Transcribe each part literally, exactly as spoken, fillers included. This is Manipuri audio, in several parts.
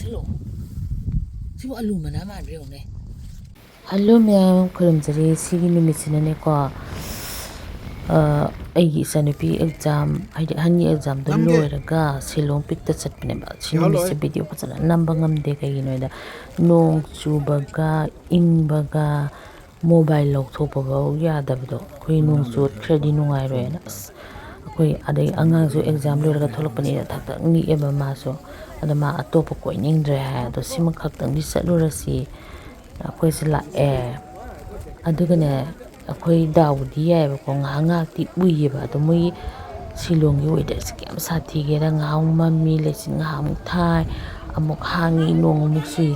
ꯍꯜꯂꯣ, ꯁꯤꯕꯨ ꯑꯂꯨ ꯃꯅꯥ ꯃꯥꯟꯕ꯭ꯔꯥ ꯌꯦꯡꯉꯨꯅꯦ꯫ ꯍꯜꯂꯣ ꯃꯌꯥꯝ, ꯈꯨꯔꯨꯝꯖꯔꯤ꯫ ꯁꯤꯒꯤ ꯅꯨꯃꯤꯠꯁꯤꯅꯅꯦꯀꯣ, ꯑ, ꯑꯩꯒꯤ ꯏꯆꯥꯅꯨꯄꯤ ꯑꯦꯛꯖꯥꯝ, ꯍꯥꯏꯗꯤ ꯑꯍꯟꯒꯤ ꯑꯦꯛꯖꯥꯝꯗꯣ ꯂꯣꯏꯔꯒ ꯁꯤꯂꯣꯡ ꯄꯤꯛꯇ ꯆꯠꯄꯅꯦꯕ꯫ ꯁꯤ ꯅꯨꯃꯤꯠꯁꯦ ꯚꯤꯗꯤꯑꯣ ꯐꯖꯅ ꯅꯝꯕ ꯉꯝꯗꯦ, ꯀꯩꯒꯤꯅꯣ ꯍꯥꯏꯗ ꯅꯣꯡ ꯆꯨꯕꯒ ꯏꯪꯕꯒ ꯃꯣꯕꯥꯏꯜ ꯂꯧꯊꯣꯛꯄꯐꯥꯎ ꯌꯥꯗꯕꯗꯣ꯫ ꯑꯩꯈꯣꯏ ꯅꯣꯡ ꯆꯨꯔꯗꯤ ꯅꯨꯡꯉꯥꯏꯔꯣꯏꯅ꯫ ꯑꯁ, ꯑꯩꯈꯣꯏ ꯑꯗꯩ ꯑꯉꯥꯡꯁꯨ ꯑꯦꯛꯖꯥꯝ ꯂꯣꯏꯔꯒ ꯊꯣꯛꯂꯛꯄꯅꯤꯅ ꯊꯛ ꯊꯛ ꯅꯤꯛꯑꯦꯕ ꯃꯥꯁꯨ꯫ ꯑꯗꯣ ꯃꯥ ꯑꯇꯣꯞꯄ ꯀꯣꯏꯅꯤꯡꯗ꯭ꯔꯦ ꯍꯥꯏ꯫ ꯑꯗꯣ ꯁꯤꯃ ꯈꯛꯇꯪꯗꯤ ꯆꯠꯂꯨꯔꯁꯤ꯫ ꯑꯩꯈꯣꯏꯁꯦ ꯂꯥꯛꯑꯦ꯫ ꯑꯗꯨꯒꯅꯦ, ꯑꯩꯈꯣꯏ ꯗꯥꯎꯕꯨꯗꯤ ꯌꯥꯏꯑꯕꯀꯣ, ꯉꯥꯏꯍꯥꯛ ꯉꯥꯏꯍꯥꯛꯇꯤ ꯎꯏꯌꯦꯕ꯫ ꯑꯗꯣ ꯃꯣꯏꯒꯤ ꯁꯤꯂꯣꯡꯒꯤ ꯋꯦꯗꯔꯁꯦ ꯀꯌꯥꯝ ꯁꯥꯊꯤꯒꯦꯗ, ꯉꯥꯏꯍꯥꯛ ꯑꯃꯨꯛ ꯃꯝꯃꯤ, ꯂꯩꯆꯤꯟ ꯉꯥꯏꯍꯥꯛ ꯑꯃꯨꯛ ꯊꯥꯏ, ꯑꯃꯨꯛ ꯍꯥꯡꯉꯤ, ꯅꯣꯡ ꯑꯃꯨꯛ ꯆꯨꯏ꯫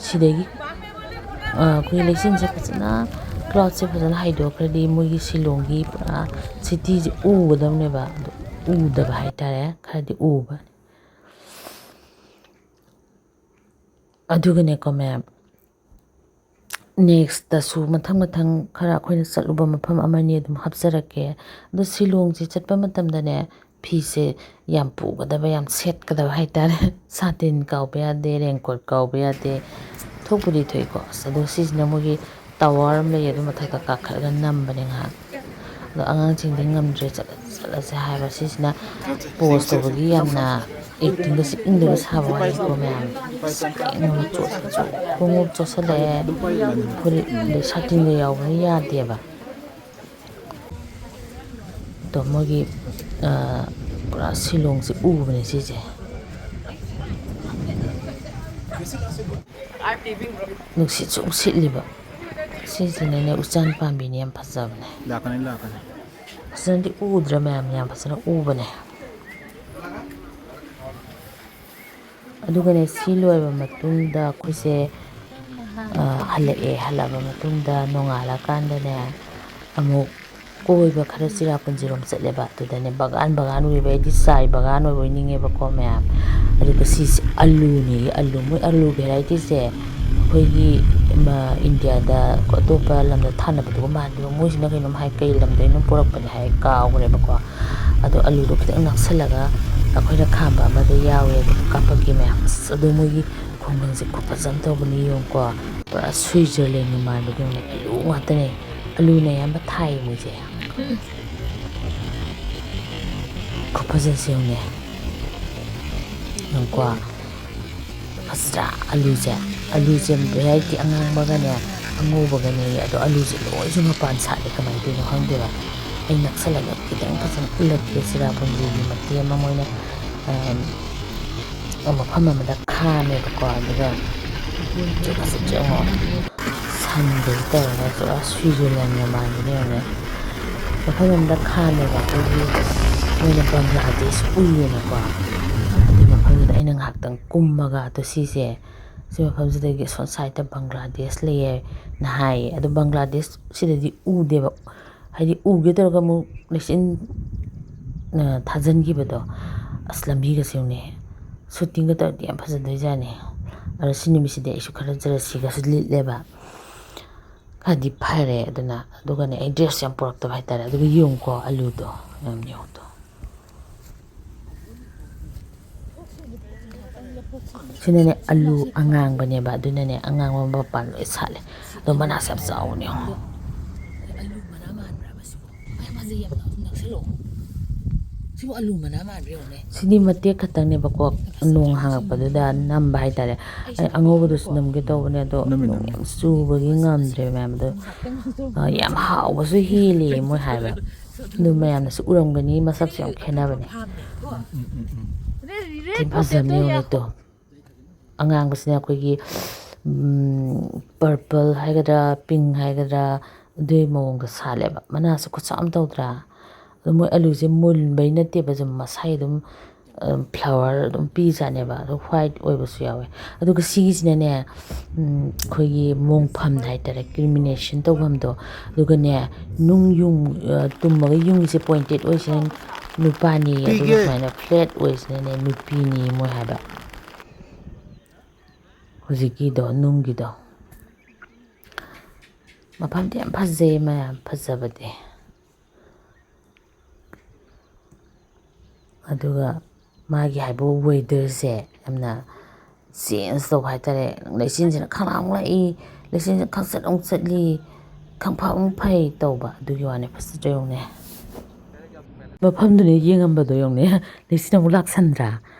ꯁꯤꯗꯒꯤ, ꯑ, ꯑꯩꯈꯣꯏ ꯂꯩꯆꯤꯟꯁꯦ ꯐꯖꯅ, ꯀ꯭ꯂꯥꯎꯗꯁꯦ ꯐꯖꯅ ꯍꯥꯏꯗꯣꯛꯈ꯭ꯔꯗꯤ ꯃꯣꯏꯒꯤ ꯁꯤꯂꯣꯡꯒꯤ ꯄꯨꯔꯥ ꯁꯤꯇꯤꯁꯦ ꯎꯒꯗꯕꯅꯦꯕ꯫ ꯑꯗꯣ ꯎꯗꯕ ꯍꯥꯏꯇꯥꯔꯦ, ꯈꯔꯗꯤ ꯎꯕ꯫ ꯑꯗꯨꯒꯅꯦꯀꯣ ꯃꯌꯥꯝ, ꯅꯦꯛꯁꯇꯁꯨ ꯃꯊꯪ ꯃꯊꯪ ꯈꯔ ꯑꯩꯈꯣꯏꯅ ꯆꯠꯂꯨꯕ ꯃꯐꯝ ꯑꯃꯅꯤ ꯑꯗꯨꯝ ꯍꯥꯞꯆꯔꯛꯀꯦ꯫ ꯑꯗꯣ ꯁꯤꯂꯣꯡꯁꯦ ꯆꯠꯄ ꯃꯇꯝꯗꯅꯦ, ꯐꯤꯁꯦ ꯌꯥꯝ ꯄꯨꯒꯗꯕ, ꯌꯌꯥꯝ ꯁꯦꯠꯀꯗꯕ ꯍꯥꯏꯇꯥꯔꯦ꯫ ꯁꯥꯇꯤꯟ ꯀꯥꯎꯕ ꯌꯥꯗꯦ, ꯔꯦꯟꯀꯣꯠ ꯀꯥꯎꯕ ꯌꯥꯗꯦ꯫ ꯊꯣꯛꯄꯨꯗꯤ ꯊꯣꯛꯏꯀꯣ꯫ ꯑꯁ, ꯑꯗꯣ ꯁꯤꯁꯤꯅ ꯃꯣꯏꯒꯤ ꯇꯋꯥꯔ ꯑꯃ ꯂꯩꯌꯦ, ꯑꯗꯨ ꯃꯊꯛꯇ ꯀꯥꯈꯠꯂꯒ ꯅꯝꯕꯅꯦ ꯉꯥꯏꯍꯥꯛ꯫ ꯑꯗꯣ ꯑꯉꯥꯡꯁꯤꯡꯗꯤ ꯉꯝꯗ꯭ꯔꯦ, ꯆꯠꯂꯁꯦ, ꯆꯠꯂꯁꯦ ꯍꯥꯏꯕ꯫ ꯁꯤꯁꯤꯅ ꯄꯣꯁ ꯇꯧꯕꯒꯤ ꯌꯥꯝꯅ ꯑꯦꯛꯇꯤꯡꯒ ꯆꯤꯛꯅꯤꯡꯗꯕ ꯁꯥꯕ ꯋꯥꯅꯤꯀꯣ ꯃꯌꯥꯝ꯫ ꯑꯁ, ꯀꯩꯅꯣ ꯆꯣꯠ-, ꯆꯣꯠ-, ꯈꯣꯡꯎꯞ ꯆꯣꯠꯁꯜꯂꯛꯑꯦ, ꯐꯨꯔꯤꯠ, ꯑꯗꯩ ꯁꯥꯇꯤꯟꯒ ꯌꯥꯎꯕꯅ ꯌꯥꯗꯦꯕ꯫ ꯑꯗꯣ ꯃꯣꯏꯒꯤ, ꯑ, ꯄꯨꯔꯥ ꯁꯤꯂꯣꯡꯁꯦ ꯎꯕꯅꯦ ꯁꯤꯁꯦ꯫ ꯅꯨꯡꯁꯤꯠꯁꯨ ꯑꯃꯨꯛ ꯁꯤꯠꯂꯤꯕ꯫ ꯁꯤꯁꯤꯅꯅꯦ ꯎꯆꯥꯟ ꯄꯥꯝꯕꯤꯅꯦ, ꯌꯥꯝ ꯐꯖꯕꯅꯦ꯫ ꯂꯥꯛꯀꯅꯤ, ꯂꯥꯛꯀꯅꯤ꯫ ꯐꯖꯅꯗꯤ ꯎꯗ꯭ꯔꯦ ꯃꯌꯥꯝ, ꯌꯥꯝ ꯐꯖꯅ ꯎꯕꯅꯦ꯫ ꯑꯗꯨꯒꯅꯦ, ꯁꯤ ꯂꯣꯏꯔꯕ ꯃꯇꯨꯡꯗ ꯑꯩꯈꯣꯏꯁꯦ, ꯑ, ꯍꯜꯂꯛꯑꯦ꯫ ꯍꯜꯂꯛꯑꯕ ꯃꯇꯨꯡꯗ ꯅꯣꯡꯉꯥꯜꯂꯀꯥꯟꯗꯅꯦ, ꯑꯃꯨꯛ ꯀꯣꯏꯕ ꯈꯔ ꯆꯤꯔꯥꯄꯨꯟꯖꯤꯔꯣꯝ ꯆꯠꯂꯦꯕ꯫ ꯑꯗꯨꯗꯅꯦ ꯕꯒꯥꯟ ꯕꯒꯥꯟ ꯎꯏꯌꯦꯕ꯫ ꯑꯩꯗꯤ ꯆꯥꯏ ꯕꯒꯥꯟ ꯑꯣꯏꯕꯣꯏ ꯅꯤꯡꯉꯦꯕꯀꯣ ꯃꯌꯥꯝ꯫ ꯑꯗꯨꯒ ꯁꯤꯁꯦ ꯑꯂꯨꯅꯦꯌꯦ, ꯑꯂꯨ꯫ ꯃꯣꯏ ꯑꯂꯨ ꯚꯦꯔꯥꯏꯇꯤꯁꯦ ꯑꯩꯈꯣꯏꯒꯤ, ꯃ-, ꯏꯟꯗꯤꯌꯥꯗ ꯑꯇꯣꯞꯄ ꯂꯝꯗ ꯊꯥꯅꯕꯗꯨꯒ ꯃꯥꯟꯗꯦꯕ꯫ ꯃꯣꯏꯁꯤꯅ ꯀꯩꯅꯣꯝ ꯍꯥꯏ, ꯀꯩ ꯂꯝꯗꯩꯅꯣ ꯄꯨꯔꯛꯄꯅꯦ ꯍꯥꯏ, ꯀꯥꯎꯈ꯭ꯔꯦꯕꯀꯣ꯫ ꯑꯗꯣ ꯑꯂꯨꯗꯣ ꯈꯤꯇꯪ ꯅꯛꯁꯜꯂꯒ ꯑꯩꯈꯣꯏꯅ ꯈꯥꯝꯕ ꯑꯃꯗ ꯌꯥꯎꯋꯦ꯫ ꯑꯗꯨ ꯀꯥꯞꯄꯛꯀꯦ ꯃꯌꯥꯝ꯫ ꯑꯁ, ꯑꯗꯣ ꯃꯣꯏꯒꯤ ꯈꯨꯡꯒꯪꯁꯦ ꯈꯨꯐꯖ ꯑꯃ ꯇꯧꯕꯅꯤ ꯌꯦꯡꯉꯨꯀꯣ꯫ ꯄꯨꯔꯥ ꯁ꯭ꯋꯤꯖꯔꯂꯦꯟꯒ ꯃꯥꯟꯕꯗꯧꯅ ꯑꯂꯨ ꯉꯥꯛꯇꯅꯦ꯫ ꯑꯂꯨꯅ ꯑꯌꯥꯝꯕ ꯊꯥꯏ ꯃꯣꯏꯁꯦ꯫ ꯈꯨꯐꯖꯁꯦ ꯌꯦꯡꯉꯨꯅꯦ꯫ ꯌꯦꯡꯉꯨꯀꯣ꯫ ꯐꯖꯗ꯭ꯔꯥ? ꯑꯂꯨꯁꯦ, ꯑꯂꯨꯁꯦ variety ꯑꯉꯥꯡꯕꯒꯅꯦ, ꯑꯉꯧꯕꯒꯅꯦ꯫ ꯑꯗꯣ ꯑꯂꯨꯁꯦ ꯂꯣꯏꯁꯨ ꯃꯄꯥꯟ ꯁꯥꯠꯂꯦ꯫ ꯀꯃꯥꯏꯅ ꯇꯧꯔꯤꯅꯣ ꯈꯪꯗꯦꯕ꯫ ꯑꯩ ꯅꯛꯁꯜꯂꯒ ꯈꯤꯇꯪ ꯐꯖꯅ ꯎꯠꯂꯛꯀꯦ꯫ ꯆꯦꯔꯥꯄꯨꯟꯖꯤꯒꯤ ꯃꯇꯦꯛ ꯑꯃ ꯃꯣꯏꯅ, ꯑꯝ, ꯃꯐꯝ ꯑꯃꯗ ꯈꯥꯝꯃꯦꯕꯀꯣ꯫ ꯑꯗꯨꯒ ꯐꯖꯗ꯭ꯔꯥ ꯌꯦꯡꯉꯣ꯫ ꯁꯟꯗꯒꯤ ꯇꯧꯔꯒ ꯄꯨꯔꯥ ꯁ꯭ꯋꯤꯖꯔꯂꯦꯟꯒ ꯃꯥꯟꯕꯅꯦ ꯌꯦꯡꯉꯨꯅꯦ꯫ ꯃꯐꯝ ꯑꯃꯗ ꯈꯥꯝꯃꯦꯕ ꯑꯩꯈꯣꯏꯒꯤ, ꯃꯣꯏꯅ ꯕꯪꯒ꯭ꯂꯥꯗꯦꯁ ꯎꯏꯌꯦꯅꯀꯣ꯫ ꯑꯗꯨꯏ ꯃꯐꯝꯗꯨꯗ ꯑꯩꯅ ꯉꯥꯏꯍꯥꯛꯇꯪ ꯀꯨꯝꯃꯒ, ꯑꯗꯣ ꯁꯤꯁꯦ, ꯁꯤ ꯃꯐꯝꯁꯤꯗꯒꯤ ꯑꯁꯣꯝ ꯁꯥꯏꯠꯇ ꯕꯪꯒ꯭ꯂꯥꯗꯦꯁ ꯂꯩꯌꯦꯅ ꯍꯥꯏꯌꯦ꯫ ꯑꯗꯣ ꯕꯪꯒ꯭ꯂꯥꯗꯦꯁ ꯁꯤꯗꯗꯤ ꯎꯗꯦꯕ꯫ ꯍꯥꯏꯗꯤ ꯎꯒꯦ ꯇꯧꯔꯒ ꯑꯃꯨꯛ ꯂꯩꯆꯤꯟ, ꯑ, ꯊꯥꯖꯤꯟꯈꯤꯕꯗꯣ꯫ ꯑꯁ, ꯂꯝꯕꯤꯒꯁꯦ ꯌꯦꯡꯉꯨꯅꯦ꯫ ꯁꯨꯇꯤꯡꯒ ꯇꯧꯔꯗꯤ ꯌꯥꯝ ꯐꯖꯗꯣꯏꯖꯥꯠꯅꯤ꯫ ꯑꯗꯣ ꯁꯤ ꯅꯨꯃꯤꯠꯁꯤꯗꯤ ꯑꯩꯁꯨ ꯈꯔ ꯖꯔꯁꯤꯒꯁꯨ ꯂꯤꯠꯂꯦꯕ꯫ ꯈꯔꯗꯤ ꯐꯔꯦ꯫ ꯑꯗꯨꯅ, ꯑꯗꯨꯒꯅꯦ, ꯑꯩ dress ꯌꯥꯝ ꯄꯨꯔꯛꯇꯕ ꯍꯥꯏꯇꯥꯔꯦ꯫ ꯑꯗꯨꯒ ꯌꯦꯡꯉꯨꯀꯣ, ꯑꯂꯨꯗꯣ ꯌꯥꯝ ꯌꯦꯡꯉꯨꯗꯣ꯫ ꯁꯤꯅꯅꯦ, ꯑꯂꯨ ꯑꯉꯥꯡꯕꯅꯦꯕ, ꯑꯗꯨꯅꯅꯦ, ꯑꯉꯥꯡꯕ ꯃꯄꯥꯟ ꯂꯣꯏ ꯁꯥꯠꯂꯦ꯫ ꯑꯗꯣ ꯃꯅꯥꯁꯦ ꯌꯥꯝ ꯆꯥꯎꯕꯅꯦ, ꯌꯦꯡꯉꯣ꯫ ꯑꯂꯨ ꯃꯅꯥ ꯃꯥꯟꯕ꯭ꯔꯕ ꯁꯤꯕꯣ? ꯌꯥꯝ ꯐꯖꯩ, ꯌꯥꯝ ꯅꯛꯁꯜꯂꯛꯑꯣ꯫ ꯁꯤꯕꯨ ꯑꯂꯨ ꯃꯅꯥ ꯃꯥꯟꯕ꯭ꯔꯥ ꯌꯦꯡꯉꯨꯅꯦ꯫ ꯁꯤꯗꯤ ꯃꯇꯦꯛ ꯈꯛꯇꯪꯅꯦꯕꯀꯣ, ꯅꯣꯡ ꯍꯥꯡꯉꯛꯄꯗꯨꯗ ꯅꯝꯕ ꯍꯥꯏꯇꯥꯔꯦ꯫ ꯑꯩ ꯑꯉꯧꯕꯗꯨꯁꯨ ꯅꯝꯒꯦ ꯇꯧꯕꯅꯦ, ꯑꯗꯣ ꯅꯝꯃꯦ, ꯅꯣꯡ ꯅꯝꯃꯦ꯫ ꯌꯥꯝ ꯆꯨꯕꯒꯤ ꯉꯝꯗ꯭ꯔꯦ ꯃꯌꯥꯝ꯫ ꯑꯗꯣ, ꯑ, ꯌꯥꯝ ꯍꯥꯎꯕꯁꯨ ꯍꯦꯜꯂꯤ ꯃꯣꯏ ꯍꯥꯏꯕ꯫ ꯑꯗꯨ ꯃꯌꯥꯝꯅꯁꯨ ꯎꯔꯝꯒꯅꯤ, ꯃꯁꯛꯁꯦ ꯌꯥꯝ ꯈꯦꯠꯅꯕꯅꯦ꯫ ꯎꯝ, ꯎꯝ, ꯎꯝ꯫ ꯊꯤ ꯐꯖꯕꯅꯦ ꯌꯦꯡꯉꯨꯅꯦ ꯇꯣ꯫ ꯑꯉꯥꯡꯕꯁꯤꯅ ꯑꯩꯈꯣꯏꯒꯤ, ꯎꯝ, purple ꯍꯥꯏꯒꯗ꯭ꯔꯥ, pink ꯍꯥꯏꯒꯗ꯭ꯔꯥ, ꯑꯗꯨꯒꯤ ꯃꯑꯣꯡꯗ ꯁꯥꯠꯂꯦꯕ꯫ ꯃꯅꯥꯁꯨ ꯈꯨꯠꯁꯥꯠ ꯑꯃ ꯇꯧꯗ꯭ꯔꯥ? ꯑꯗꯣ ꯃꯣꯏ ꯑꯂꯨꯁꯦ ꯃꯨꯟꯕꯩ ꯅꯠꯇꯦꯕ, ꯁꯨꯝ ꯃꯁꯥꯏ ꯑꯗꯨꯝ, ꯑ, flower ꯑꯗꯨꯝ ꯄꯤꯖꯥꯠꯅꯦꯕ꯫ ꯑꯗꯣ white ꯑꯣꯏꯕꯁꯨ ꯌꯥꯎꯋꯦ꯫ ꯑꯗꯨꯒ ꯁꯤꯒꯤꯁꯤꯅꯅꯦ, ꯎꯝ, ꯑꯩꯈꯣꯏꯒꯤ ꯃꯣꯡꯐꯝ ꯍꯥꯏꯇꯥꯔꯦ, ꯀ꯭ꯔꯤꯃꯤꯅꯦꯁꯟ ꯇꯧꯐꯝꯗꯣ꯫ ꯑꯗꯨꯒꯅꯦ, ꯅꯨꯡ ꯌꯨꯡ-, ꯑ, ꯇꯨꯝꯃꯒ ꯌꯨꯡꯉꯤꯁꯦ pointed ꯑꯣꯏꯁꯤꯅ ꯅꯨꯄꯥꯅꯤ, ꯑꯗꯨꯒ ꯄꯤꯒꯦ꯫ ꯁꯨꯃꯥꯏꯅ flat ꯑꯣꯏꯁꯤꯅꯅꯦ ꯅꯨꯄꯤꯅꯤ ꯃꯣꯏ ꯍꯥꯏꯕ꯫ ꯍꯧꯖꯤꯛꯀꯤꯗꯣ, ꯅꯨꯡꯒꯤꯗꯣ꯫ ꯃꯐꯝꯗꯤ ꯌꯥꯝ ꯐꯖꯩ ꯃꯌꯥꯝ, ꯐꯖꯕꯗꯤ꯫ ꯑꯗꯨꯒ ꯃꯥꯒꯤ ꯍꯥꯏꯕ weatherꯁꯦ ꯌꯥꯝꯅ, ꯆꯦꯟꯖ ꯇꯧꯕ ꯍꯥꯏꯇꯥꯔꯦ꯫ ꯂꯩꯆꯤꯟꯁꯤꯅ ꯈꯪꯂꯥꯡ ꯑꯃꯨꯛ ꯂꯥꯛꯏ, ꯂꯩꯆꯤꯟꯁꯤꯅ ꯈꯪꯆꯠ ꯑꯃꯨꯛ ꯆꯠꯂꯤ, ꯈꯪꯐ ꯑꯃꯨꯛ ꯐꯩ ꯇꯧꯕ ꯑꯗꯨꯒꯤ ꯋꯥꯅꯤ꯫ ꯐꯖꯗ꯭ꯔꯥ ꯌꯦꯡꯉꯨꯅꯦ꯫ ꯃꯐꯝꯗꯨꯅ ꯌꯦꯡꯉꯝꯕꯗꯣ ꯌꯦꯡꯉꯨꯅꯦ꯫ ꯂꯩꯆꯤꯟ ꯑꯃꯨꯛ ꯂꯥꯛꯁꯟꯗ꯭ꯔꯥ?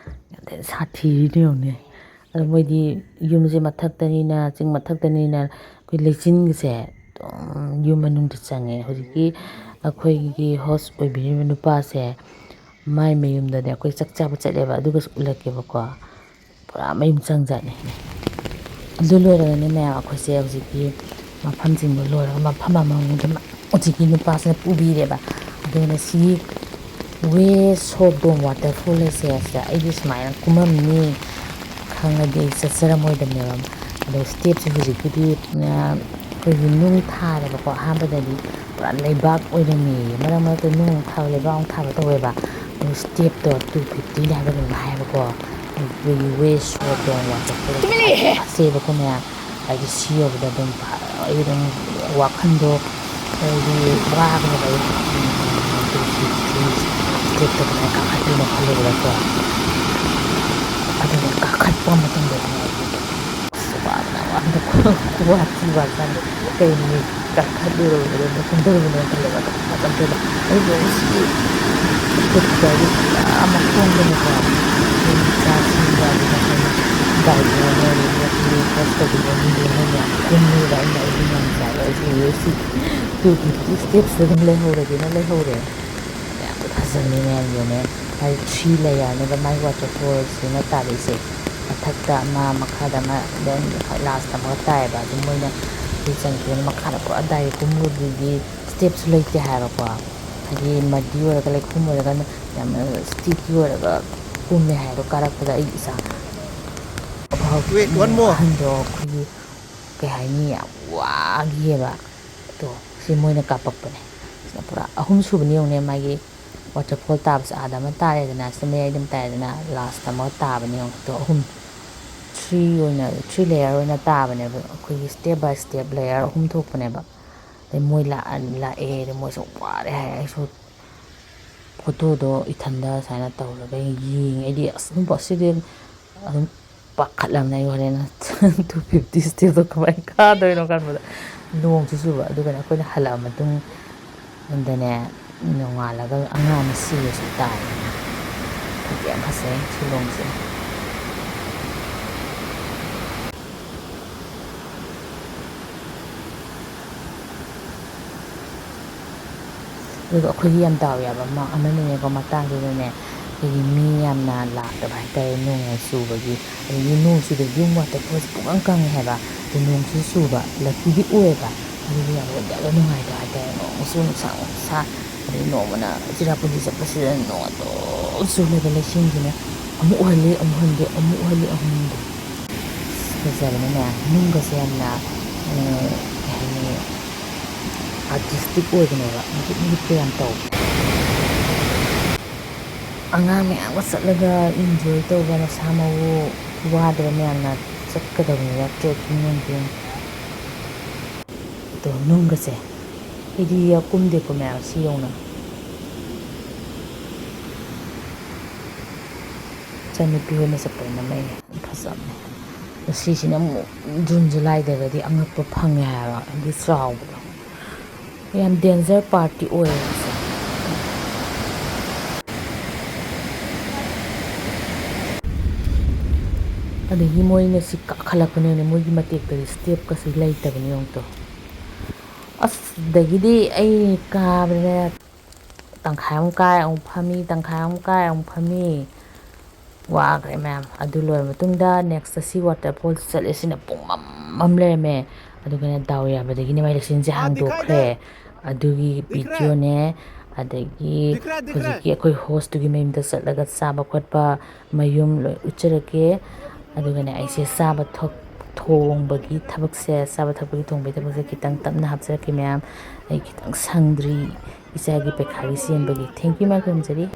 ꯌꯥꯝ ꯊꯤꯅ ꯁꯥꯊꯤꯔꯤꯗꯣ ꯌꯦꯡꯉꯨꯅꯦ꯫ ꯑꯗꯣ ꯃꯣꯏꯗꯤ ꯌꯨꯝꯁꯦ ꯃꯊꯛꯇꯅꯤꯅ, ꯆꯤꯡ ꯃꯊꯛꯇꯅꯤꯅ ꯑꯩꯈꯣꯏ ꯂꯩꯆꯤꯟꯒꯁꯦ ꯑꯗꯨꯝ ꯌꯨꯝ ꯃꯅꯨꯡꯗ ꯆꯪꯉꯦ꯫ ꯍꯧꯖꯤꯛꯀꯤ ꯑꯩꯈꯣꯏꯒꯤ ꯍꯣꯁ ꯑꯣꯏꯕꯤꯔꯤꯕ ꯅꯨꯄꯥꯁꯦ, ꯃꯥꯏ ꯃꯌꯨꯝꯗꯅꯦ ꯑꯩꯈꯣꯏ ꯆꯥꯛ ꯆꯥꯕ ꯆꯠꯂꯦꯕ, ꯑꯗꯨꯒꯁꯨ ꯎꯠꯂꯛꯀꯦꯕꯀꯣ꯫ ꯄꯨꯔꯥ ꯃꯌꯨꯝ ꯆꯪꯖꯥꯠꯅꯤ꯫ ꯑꯗꯨ ꯂꯣꯏꯔꯒꯅꯦ ꯃꯌꯥꯝ, ꯑꯩꯈꯣꯏꯁꯦ ꯍꯧꯖꯤꯛꯀꯤ ꯃꯐꯝꯁꯤꯡꯗꯣ ꯂꯣꯏꯔꯒ ꯃꯐꯝ ꯑꯃꯃꯝꯗ ꯍꯧꯖꯤꯛꯀꯤ ꯅꯨꯄꯥꯁꯤꯅ ꯄꯨꯕꯤꯔꯦꯕ꯫ ꯑꯗꯨꯅ ꯁꯤ ꯋꯦ ꯁꯣꯗꯣꯡ ꯋꯥꯇꯔꯐꯣꯜ ꯍꯥꯏꯁꯦ, ꯑꯁꯤꯗ ꯑꯩꯗꯤ ꯁꯨꯃꯥꯏꯅ ꯀꯨꯝꯃꯝꯅꯤ ꯈꯪꯉꯗꯤ ꯑꯩ ꯆꯠꯆꯔꯝꯃꯣꯏꯗꯕꯅꯦꯕ꯫ ꯑꯗꯣ ꯁ꯭ꯇꯦꯞꯁꯦ ꯍꯧꯖꯤꯛꯀꯤꯗꯤ, ꯑ, ꯑꯩꯈꯣꯏꯒꯤ ꯅꯨꯡ ꯊꯥꯔꯦꯕꯀꯣ꯫ ꯑꯍꯥꯟꯕꯗꯗꯤ ꯄꯨꯔꯥ ꯂꯩꯕꯥꯛ ꯑꯣꯏꯔꯝꯃꯦꯌꯦ꯫ ꯃꯔꯛ ꯃꯔꯛꯇ ꯅꯨꯡ ꯑꯃꯨꯛ ꯊꯥꯕ, ꯂꯩꯕꯥꯛ ꯑꯃꯨꯛ ꯊꯥꯕ ꯇꯧꯋꯦꯕ꯫ ꯑꯗꯣ ꯁ꯭ꯇꯦꯞꯇꯣ two fifty ꯍꯥꯏꯕ ꯑꯗꯨꯝ ꯍꯥꯏꯌꯦꯕꯀꯣ꯫ ꯑꯩꯈꯣꯏꯒꯤ ꯋꯦ ꯁꯣꯗꯣꯡ ꯋꯥꯇꯔꯐꯣꯜ ꯇꯨꯃꯤꯟ ꯂꯩꯌꯨꯍꯦ! ꯐꯖꯩꯕꯀꯣ ꯃꯌꯥꯝ꯫ ꯍꯥꯏꯗꯤ ꯁꯤ ꯌꯧꯕꯗ ꯑꯗꯨꯝ ꯐ-, ꯑꯩ ꯑꯗꯨꯝ ꯋꯥꯈꯜꯗꯣ ꯍꯥꯏꯗꯤ ꯋꯥꯒꯗꯕ ꯑꯩ, ꯎꯝ, ꯁ꯭ꯇꯦꯞꯇꯣ ꯀꯃꯥꯏꯅ ꯀꯥꯈꯠꯇꯣꯏꯅꯣ ꯈꯜꯂꯨꯕꯗꯀꯣ꯫ ꯑꯗꯨꯒ ꯀꯥꯈꯠꯄ ꯃꯇꯝꯗꯗꯤ ꯑꯩꯗꯤ ꯑꯁ ꯋꯥꯕꯅ ꯋꯥꯕꯅ ꯈꯨꯋꯥ ꯊꯤ ꯋꯥꯖꯥꯠꯅꯤ꯫ ꯀꯩꯅꯣ ꯀꯥꯈꯠꯂꯨꯔꯕꯗꯣ ꯀꯨꯝꯊꯔꯨꯕꯅꯦ ꯈꯜꯂꯦꯕ꯫ ꯑꯗꯨꯝ ꯀꯥꯈꯠꯄꯗ ꯑꯩ ꯂꯣꯏꯁꯤ ꯀꯥꯈꯠꯄꯗ ꯑꯩꯗꯤ ꯄꯨꯔꯥ ꯃꯈꯣꯡꯗꯅꯦꯀꯣ꯫ ꯑꯩꯈꯣꯏ ꯏꯆꯥꯁꯤꯡꯒ ꯑꯗꯨꯒ ꯑꯩꯈꯣꯏꯅ ꯒꯥꯏꯗ ꯇꯧꯕꯤꯕ ꯃꯤꯗꯣ ꯃꯣꯏ ꯃꯌꯥꯝ ꯀꯨꯝꯃꯦꯕ꯫ ꯑꯩꯅ ꯑꯩꯗꯤ ꯉꯝꯖꯔꯣꯏ, ꯑꯩꯁꯦ ꯂꯣꯏꯁꯤ two fifty ꯁ꯭ꯇꯦꯞꯁꯤꯗ ꯑꯗꯨꯝ ꯂꯩꯍꯧꯔꯒꯦꯅ ꯂꯩꯍꯧꯔꯦ꯫ ꯌꯥꯝ ꯐꯖꯕꯅꯤ ꯃꯌꯥꯝ ꯌꯦꯡꯉꯣꯅꯦ꯫ ꯃꯥꯒꯤ three layerꯅꯦꯕ ꯃꯥꯒꯤ ꯋꯥꯇꯔꯐꯣꯜꯁꯤꯅ ꯇꯥꯔꯛꯏꯁꯦ꯫ ꯃꯊꯛꯇ ꯑꯃ, ꯃꯈꯥꯗ ꯑꯃ, then ꯈ꯭ꯋꯥꯏ ꯂꯥꯁꯇ ꯑꯃꯒ ꯇꯥꯏꯌꯦꯕ꯫ ꯑꯗꯨ ꯃꯣꯏꯅ ꯑꯩꯈꯣꯏ ꯆꯪꯈꯤꯕꯅ ꯃꯈꯥꯗ ꯄꯨꯔꯥ ꯗꯥꯏꯔꯦꯛ ꯀꯨꯝꯕꯗꯨꯗꯤ ꯁ꯭ꯇꯦꯞꯁꯨ ꯂꯩꯇꯦ ꯍꯥꯏꯕꯀꯣ꯫ ꯍꯥꯏꯗꯤ ꯃꯗꯤ ꯑꯣꯏꯔꯒ ꯂꯩꯈꯣꯝ ꯑꯣꯏꯔꯒ ꯌꯥꯝꯅ sticky ꯑꯣꯏꯔꯒ ꯀꯨꯝꯃꯦ ꯍꯥꯏꯕ ꯀꯥꯔꯛꯄꯗ ꯑꯩ ꯏꯁꯥ Wait, one more. ꯑꯍꯟꯗꯣ ꯑꯩꯈꯣꯏꯒꯤ ꯀꯩ ꯍꯥꯏꯅꯤ, ꯌꯥꯝ ꯋꯥꯈꯤꯑꯕ꯫ ꯑꯗꯣ ꯁꯤ ꯃꯣꯏꯅ ꯀꯥꯞꯄꯛꯄꯅꯦ꯫ ꯁꯤꯅ ꯄꯨꯔꯥ ꯑꯍꯨꯝ ꯁꯨꯕꯅꯤ ꯌꯦꯡꯉꯨꯅꯦ, ꯃꯥꯒꯤ ꯋꯥꯇꯔꯐꯣꯜ ꯇꯥꯕꯁꯦ꯫ ꯑꯥꯗ ꯑꯃ ꯇꯥꯔꯦꯗꯅ, ꯁꯤꯗ ꯃꯌꯥꯏꯗ ꯑꯃ ꯇꯥꯔꯦꯗꯅ, ꯂꯥꯁꯇ ꯑꯃ ꯇꯥꯕꯅꯦ ꯌꯦꯡꯉꯨ꯫ ꯑꯗꯣ ꯑꯍꯨꯝ, three ꯑꯣꯏꯅ, three layer ꯑꯣꯏꯅ ꯇꯥꯕꯅꯦꯕ꯫ ꯑꯩꯈꯣꯏꯒꯤ step by step layer ꯑꯍꯨꯝ ꯊꯣꯛꯄꯅꯦꯕ꯫ ꯑꯗꯩ ꯃꯣꯏ ꯂꯥꯛꯑ-, ꯂꯥꯛꯑꯦ, ꯑꯗꯩ ꯃꯣꯏꯁꯨ ꯋꯥꯔꯦ ꯍꯥꯏ꯫ ꯑꯩꯁꯨ ꯐꯣꯇꯣꯗꯣ ꯏꯊꯟꯗ ꯁꯨꯃꯥꯏꯅ ꯇꯧꯔꯒ ꯌꯦꯡꯉꯦ꯫ ꯑꯩꯗꯤ ꯑꯁ ꯑꯗꯨꯝ ꯁꯤꯗꯤ ꯑꯗꯨꯝ ꯄꯥꯈꯠꯂꯕꯅꯦ ꯑꯩ ꯍꯣꯔꯦꯟ two fifty stepꯇꯣ ꯀꯃꯥꯏꯅ ꯀꯥꯗꯣꯏꯅꯣ ꯈꯟꯕꯗ꯫ ꯅꯣꯡꯁꯨ ꯆꯨꯕ, ꯑꯗꯨꯒꯅꯦ ꯑꯩꯈꯣꯏꯅ ꯍꯜꯂꯛꯑ ꯃꯇꯨꯡꯗꯅꯦ, ꯅꯣꯡꯉꯥꯜꯂꯒ ꯑꯉꯥꯡ ꯑꯃ ꯁꯤꯕꯁꯨ ꯇꯥꯏ꯫ ꯐꯖꯩ, ꯌꯥꯝ ꯐꯖꯩ ꯁꯤꯂꯣꯡꯁꯦ꯫ ꯑꯗꯨꯒ ꯑꯩꯈꯣꯏꯒꯤ ꯌꯥꯝ ꯗꯥꯎ ꯌꯥꯕ ꯑꯃ, ꯑꯃꯅꯅꯦꯀꯣ, ꯃꯇꯥꯡꯗꯨꯗꯅꯦ, ꯑꯩꯈꯣꯏꯒꯤ ꯃꯤ ꯌꯥꯝꯅ ꯂꯥꯛꯇꯕ ꯍꯥꯏꯇꯥꯔꯦ, ꯅꯣꯡ ꯌꯥꯝ ꯆꯨꯕꯒꯤ꯫ ꯑꯗꯒꯤ ꯅꯣꯡ ꯆꯨꯗ꯭ꯔꯗꯤ ꯑꯃꯨꯛ ꯋꯥꯇꯔꯐꯣꯜꯁꯦ ꯄꯨꯡꯀꯪ ꯀꯪꯉꯦ ꯍꯥꯏꯕ꯫ ꯑꯗꯨ ꯅꯣꯡꯁꯨ ꯆꯨꯕ, ꯂꯛꯀꯤꯗꯤ ꯑꯣꯏꯌꯦꯕ꯫ ꯑꯗꯨꯒꯤ ꯌꯥꯝ ꯌꯥꯝ ꯅꯨꯡꯉꯥꯏꯇꯕ ꯍꯥꯏꯇꯥꯔꯦ, ꯅꯣꯡꯁꯨ ꯅꯨꯡꯁꯥ ꯑꯃꯨꯛ ꯁꯥ꯫ ꯑꯗꯩ ꯅꯣꯡꯃꯅ ꯆꯤꯔꯥꯄꯨꯟꯖꯤ ꯆꯠꯄꯁꯤꯗ ꯅꯣꯡ ꯑꯗꯨꯝ ꯆꯨ ꯂꯩꯕ, ꯂꯩꯆꯤꯟꯁꯤꯅ ꯑꯃꯨꯛ ꯎꯍꯜꯂꯤ, ꯑꯃꯨꯛ ꯍꯟꯗꯦ, ꯑꯃꯨꯛ ꯎꯍꯜꯂꯤ, ꯑꯃꯨꯛ ꯍꯟꯗꯦ꯫ ꯑꯁ, ꯐꯖꯕꯅꯤꯅꯦ, ꯅꯨꯡꯒꯁꯦ ꯌꯥꯝꯅ, ꯑ, ꯀꯩ ꯍꯥꯏꯅꯤ, ꯑꯥꯔꯇꯤꯁꯇꯤꯛ ꯑꯣꯏꯕꯅꯦꯕ, ꯃꯤꯠ ꯃꯤꯠꯀ ꯌꯥꯝ ꯇꯧꯕꯅꯦ꯫ ꯑꯉꯥꯡ ꯃꯌꯥꯝꯒ ꯆꯠꯂꯒ ꯏꯟꯖꯣꯏ ꯇꯧꯕ, ꯃꯁꯥ ꯃꯎ ꯋꯥꯗꯕ ꯃꯌꯥꯝꯅ ꯆꯠꯀꯗꯕꯅꯤꯅ, ꯇ꯭ꯔꯦꯛꯀꯤꯡ ꯅꯨꯡꯀꯤꯡ꯫ ꯑꯗꯣ ꯅꯨꯡꯒꯁꯦ ꯑꯩꯗꯤ ꯀꯨꯝꯗꯦꯀꯣ ꯃꯌꯥꯝ ꯁꯤ ꯌꯧꯅ꯫ ꯏꯆꯟꯅꯨꯄꯤ ꯍꯣꯏꯅ ꯆꯠꯄꯗ ꯅꯝꯃꯛꯏꯅꯦ꯫ ꯐꯖꯕꯅꯦ꯫ ꯑꯗꯣ ꯁꯤꯁꯤꯅ ꯑꯃꯨꯛ ꯖꯨꯟ ꯖꯨꯂꯥꯏꯗꯒꯗꯤ ꯑꯉꯛꯄ ꯐꯪꯉꯦ ꯍꯥꯏꯕ, ꯍꯥꯏꯗꯤ ꯆꯥꯎꯕꯗꯣ꯫ ꯌꯥꯝ ꯗꯦꯟꯖꯔ ꯄꯥꯔꯠꯇꯤ ꯑꯣꯏꯌꯦ ꯁꯦ꯫ ꯑꯗꯒꯤ ꯃꯣꯏꯅ ꯁꯤ ꯀꯥꯈꯠꯂꯛꯄꯅꯦꯅ, ꯃꯣꯏꯒꯤ ꯃꯇꯦꯛꯇꯗꯤ ꯁ꯭ꯇꯦꯞꯀꯁꯤ ꯂꯩꯇꯕꯅꯦ ꯌꯦꯡꯉꯨ ꯇꯨ꯫ ꯑꯁ, ꯑꯗꯒꯤꯗꯤ ꯑꯩ ꯀꯥꯕꯗꯅꯦ, ꯇꯪꯈꯥꯏ ꯑꯃ ꯀꯥꯏ ꯑꯃꯨꯛ ꯐꯝꯃꯤ, ꯇꯪꯈꯥꯏ ꯑꯃ ꯀꯥꯏ ꯑꯃꯨꯛ ꯐꯝꯃꯤ꯫ ꯋꯥꯈ꯭ꯔꯦ ꯃꯌꯥꯝ꯫ ꯑꯗꯨ ꯂꯣꯏꯔ ꯃꯇꯨꯡꯗ next ꯁꯤ waterfall ꯆꯠꯂꯦ꯫ ꯁꯤꯅ ꯄꯨꯡꯃꯝ ꯃꯝ ꯂꯩꯔꯝꯃꯦ꯫ ꯑꯗꯨꯒꯅꯦ ꯗꯥꯎ ꯌꯥꯕꯗꯒꯤꯅꯦ ꯃꯥꯏ ꯂꯩꯆꯤꯟꯁꯦ ꯍꯥꯡꯗꯣꯛꯈ꯭ꯔꯦ꯫ ꯑꯗꯨꯒꯤ videoꯅꯦ, ꯑꯗꯒꯤ ꯍꯧꯖꯤꯛꯀꯤ ꯑꯩꯈꯣꯏ hostꯇꯨꯒꯤ ꯃꯌꯨꯝꯗ ꯆꯠꯂꯒ ꯆꯥꯕ ꯈꯣꯠꯄ ꯃꯌꯨꯝ ꯂꯣꯏ ꯎꯠꯆꯔꯛꯀꯦ꯫ ꯑꯗꯨꯒꯅꯦ ꯑꯩꯁꯦ ꯆꯥꯕ ꯊꯛ-, ꯊꯣꯡꯕꯒꯤ ꯊꯕꯛꯁꯦ, ꯆꯥꯕ ꯊꯛꯄꯒꯤ ꯊꯣꯡꯕꯒꯤ ꯊꯕꯛꯁꯦ ꯈꯤꯇꯪ ꯇꯞꯅ ꯍꯥꯞꯆꯔꯛꯀꯦ ꯃꯌꯥꯝ꯫ ꯑꯩ ꯈꯤꯇꯪ ꯁꯪꯗ꯭ꯔꯤ ꯏꯆꯥꯒꯤ ꯄꯩꯈꯥꯒꯤ ꯆꯦꯟꯕꯒꯤ꯫ Thank you ꯃꯌꯥꯝ, ꯈꯨꯔꯨꯝꯖꯔꯤ꯫